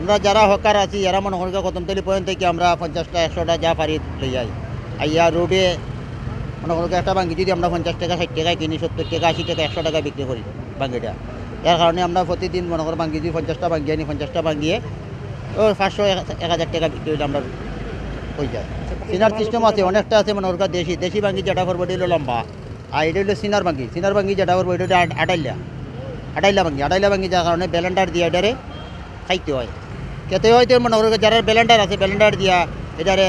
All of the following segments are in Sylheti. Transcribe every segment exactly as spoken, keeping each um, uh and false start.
আমরা যারা হকার আছি, এরা মনে করি কদমতলি পয়েন্ট থাকি আমরা পঞ্চাশটা, একশোটা যা পারি লই আই। আইয়া রোডে মনে করি একটা ভাঙ্গি যদি আমরা পঞ্চাশ টেকা, ষাইট টেকায় কিনি, সত্তইর টেকা, আশি টেকা, একশো টেকা বিক্রি করি ভাঙ্গিটা। এর কারণে আমরা প্রতিদিন মনে করি ভাঙ্গি যদি পঞ্চাশটা ভাঙ্গি আনি, পঞ্চাশটা ভাঙ্গিয়ে ও পাঁচশো, এক, এক হাজার টেকা বিক্রি অইলে আমরা অই যায়। চিনার সিস্টেম আছে, অনেকটা আছে মনে করি দেশি, দেশি ভাঙ্গি যেটা করবো, এটা অইলো লম্বা। আর এটা অইলো চিনার ভাঙ্গি, চিনার ভাঙ্গি যেটা করবো, এটা অইলো আট-, আটাইলা, আটাইলা ভাঙ্গি, আটাইলা ভাঙ্গি, যার কারণে ব্লেন্ডার দিয়া এটারে খাইতে হয়। খেতে হয় তো মনে করি যারার ব্লেন্ডার আছে, ব্লেন্ডার দিয়া এটারে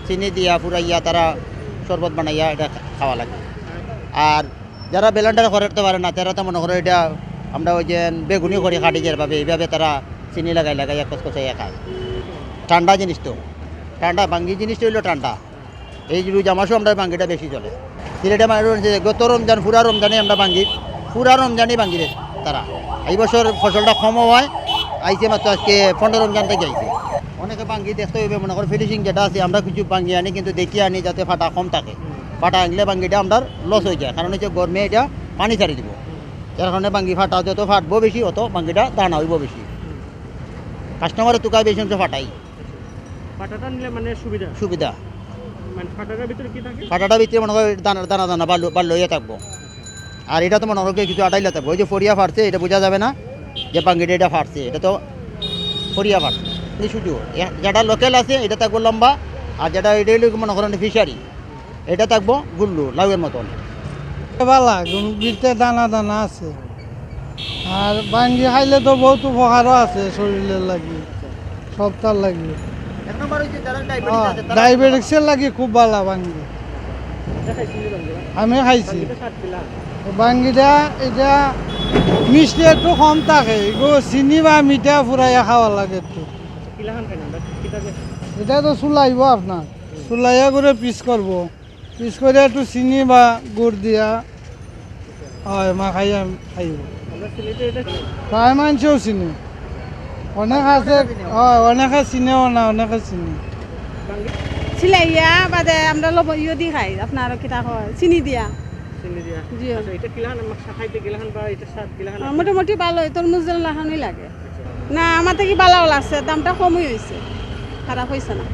চিনি দিয়া ফুরাইয়া তারা শরবত বানাইয়া এটা খাওয়া লাগে। আর যারা ব্লেন্ডার করতে পারে না, তারা তো মনে করো এটা আমরা ওই যে বেগুনি করি কাটি যেভাবে, এইভাবে তারা চিনি লাগাই লাগাই এক কচকচাইয়া খায়। ঠান্ডা জিনিস তো, ঠান্ডা ভাঙ্গি জিনিসটা অইলো ঠান্ডা। এই রোজা মাসও আমরা ভাঙ্গিটা বেশি চলে। সিলেটে মানুষ আছে, গত রমজান, পুরা রমজানে আমরা ভাঙ্গি, পুরা রমজানই ভাঙ্গি রে তারা। এই বছর ফসলটা কমও হয়, আইছে মাত্র আজকে পনেরো রমজান থাকি আইছে। অনেকে ভাঙ্গি দেখতে অইবে, মনে করো ফিনিশিং যেটা আছে, আমরা কিছু ভাঙ্গি আনি, কিন্তু দেখি আনি যাতে ফাটা কম থাকে। ফাটা আনলে ভাঙ্গিটা আমরার লস অই যায়, কারণ অইছে গরমে এটা পানি ছাড়ি দিব। যার কারণে ভাঙ্গি ফাটা যত ফাটবো বেশি, অত ভাঙ্গিটা দানা অইবো বেশি। কাস্টমারে তুকায় বেশি অংশ ফাটাই। ফাটাটা নিলে মানে সুবিধা? সুবিধা। মানে ফাটাটার ভিতরে কি থাকে? ফাটাটার ভিতরে মনে করো দানা দানা দানা বালু, বালু অইয়া থাকবো। আর এটা তো মনে করো কিছু আটাইলা থাকবো। ওই যে ফড়িয়া ফাটছে, এটা বুঝা যাবে না যে ভাঙ্গিটা এটা ফাটছে, এটা তো ফড়িয়া ফাটছে। এই শুধু এ-, যেটা লোকাল আছে, এটা থাকবো লম্বা, আর যেটা এটা অইলো মনে করেন ফিশারি, এটা থাকবো গুল্লু, লাউয়ের মতন। বালা, গুন-, ভিতরে দানা দানা আছে। আর ভাঙ্গি খাইলে তো বহুত উপকারও আছে শরীরের লাগি, সবটার লাগি। এক নম্বর ওই যে যারা ডায়াবেটিস হ্যাঁ, আছে, তারা ডায়াবেটিক্সের লাগি খুব বালা ভাঙ্গি। এটা খাইছেন নি ভাঙ্গি? আমি খাইছি। ভাঙ্গিটা স্বাদ কিলা? ভাঙ্গিটা এটা মিষ্টি একটু কম থাকে, এগু চিনি বা মিঠা ফুরাইয়া খাওয়া লাগে একটু। কিলাখান খাইন আমরা? কিতা দিয়ে? এটা তো চুলাইবো আপনার, চুলাইয়া করে পিস করবো। পিস করে একটু চিনি বা গুড় দিয়া, হয়, মাখাইয়া খাইবো। আমরা সিলেটে এটা প্রায় মানষেও চিনে, অনেক আছে, হয়, অনেকে চিনেও না, অনেকে চিনে। চিলাইয়া বাদে আমরা লবণ ইয়ে দি খাই, আপনার কিতা কয়, চিনি দিয়া। চিনি দিয়া? জি। আচ্ছা, এটা কিলাখান, খাইতে কিলাখান বা এটা স্বাদ কিলাখান? আহ, মোটামুটি ভালোই, তরমুজ লাখানই লাগে। না, আমার থাকি ভালাও লাগছে, দামটা কমই অইছে, খারাপ অইছে না।